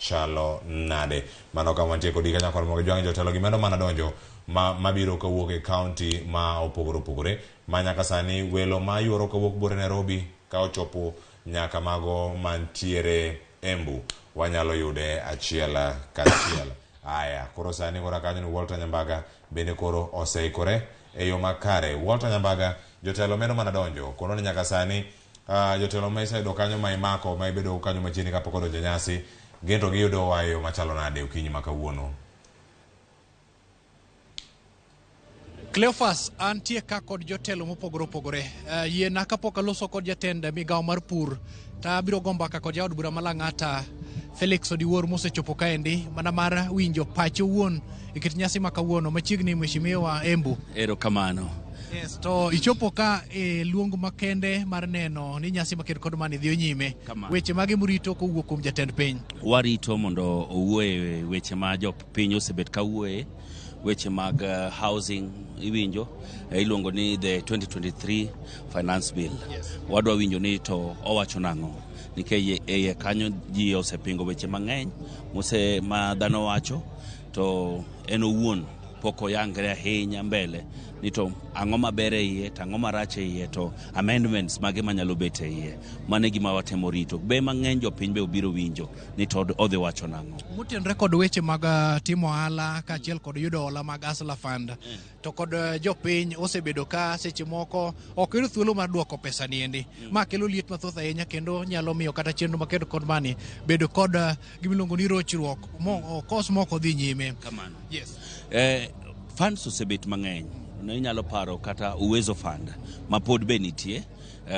machalo nade. Mano kama wantie kodi kanyo kod mogo jwang' jotelo gi medo mana donjo ma mabiro kawuok e county ma opogore opogore ma nyaka sani welo ma yuoro kawuok buore Nairobi ka ochopo nyaka mago mantiere Embu wanyalo yude achiel kachiel. Aya, koro sani kora kanyo ni Walter Nyambaga bende koro oseikore e yo makare. Walter Nyambaga, jotelo medo mana donjo kono ni nyaka sani jotelo ma iseyudo kanyo ma imako ma ibedo kanyo machiegni kapok odonjo e nyasi gin to giyudo wa e yo machalo nade okinyi ma kawuono? Cleophas, antie ka kod jotelo mopogore opogore. Yiena kapok aloso kod jatend migawo mar pur, to abiro go mbaka kod jaod bura ma Lang'ata Felix Odiwuor mosechopo kaendi mana mar winjo pache owuon e kit nyasi ma kawuono machiegni mheshimiwa Embu. Erokamano. Yes, to ichopo ka e luong makende mar neno ni nyasi maked kod mani dhiyo nyime. Kamano. Weche mage murito kowuok kuom jatend piny? Warito mondo owuoye weche ma jopiny osebet ka wuoye, weche mag housing iwinjo, iluongo ni the 2023 finance bill. Yes. Wadwa winjo ni to owacho nang'o, nikech e iye kanyo ji osepingo weche mang'eny mose ma dhano wacho, to en owuon pok oyangre ahinya mbele ni to ang'o maber e iye to ang'o marach e iye to amendments mage manyalo bet e iye. Mano e gima watemo rito. Be mang'eny jopiny be obiro winjo ni to odhi wacho nang'o. Motenre kod weche mag timo ohala kaachiel kod yudo hola mag Hustler Fund to kod jopiny osebedo ka seche moko ok yudo thuolo mar duoko pesa ni endi. Ma kelo liet mathoth ahinya kendo nyalo miyo kata chenro maked kod mani bedo kod gima iluongo ni rochruok mo kos moko dhi nyime. Kamano. Yes. Funds osebet mang'eny. Ne inyalo paro kata Uwezo Fund ma pod be nitie,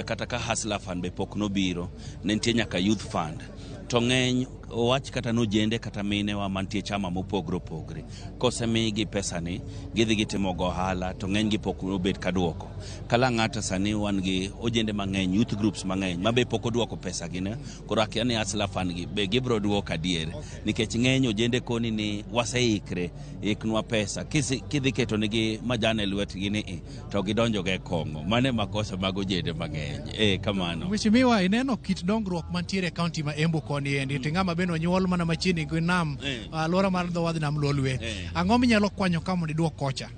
kata ka Hustler Fund be pok nobiro, ne nitie nyaka Youth Fund. To ng'eny owach kata nojende kata minewa mantie chama mopogre opogre. Kosemigi pesa ni, gidhi gitimo go ohala to ng'eny gi pok obet ka duoko. Ka Lang'ata sani wan gi ojende mang'eny, youth groups mang'eny ma be pok oduoko pesa gi ne. Koro akia ni Hustler Fund gi be gibiro duoko adier. Nikech ng'eny ojende koni ni waseikre, iknwa pesa. Kidhi keto nigi majan e lwetgi ni i, to gidonjo go e kong'o. Mano e makosa mag ojende mang'eny. Kamano. Mheshimiwa, ineno kit dongruok mantiere e kaunti ma Embu koni endi. To ng'ama bende onyuol mana machiegni gi nam, alwora mar dho wadh nam Lolwe. Ang'o minyalo kwanyo ka mondo iduok kocha?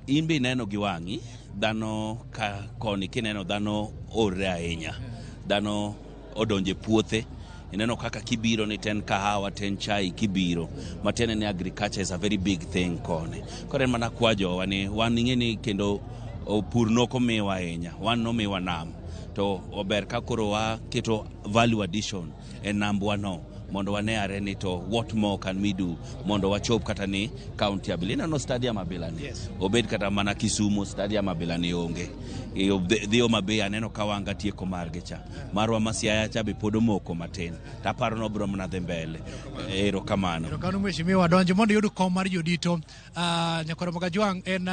In be ineno gi wang'i, dhano ka koni kineno dhano orre ahinya. Dhano odonje puothe. Ineno kaka kibiro ni ten kahawa, ten chai kibiro. Matiende ni agriculture is a very big thing koni. Koro en mana kwa jowa ni wan ing'e ni kendo pur nokomiwa ahinya. Wan nomiwa nam. To ober ka koro waketo value addition e nambwa no mondo wane are ni to what more can we do mondo wachop kata ni county abila. Ineno stadium abila ni. Yes. Obed kata mana Kisumu stadium abila ni onge. Dhi Homa Bay aneno ka wanga tieko margi cha. Marwa ma Siaya cha be pod omoko matin. To aparo ni obiro mana dhi mbele. Erokamano. Erokamano mheshimiwa, donjo mondo iyud kom mar jodito. Nyakwar Mogajwang' en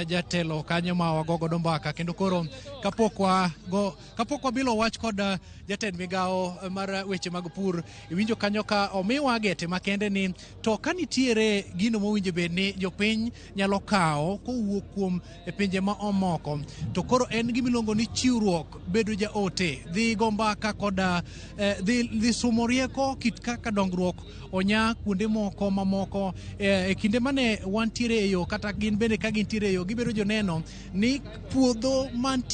jatelo kanyo ma wago godo mbaka kendo koro kapok wabilo wach kod jatend migawo mar weche mag pur, iwinjo kanyo ka omiwa gete makende ni to ka nitiere gino mowinjo bed ni jopiny nyalo kawo kowuok kuom e pinje ma omoko, to koro en gima iluongo ni chiwruok, bedo jaote, dhi go mbaka kod dhi sumo rieko kit kaka dongruok onya kuonde moko mamoko e kinde mane wantiere e yo kata gin bende ka gintiere e yo gibedo joneno ni puodho mantie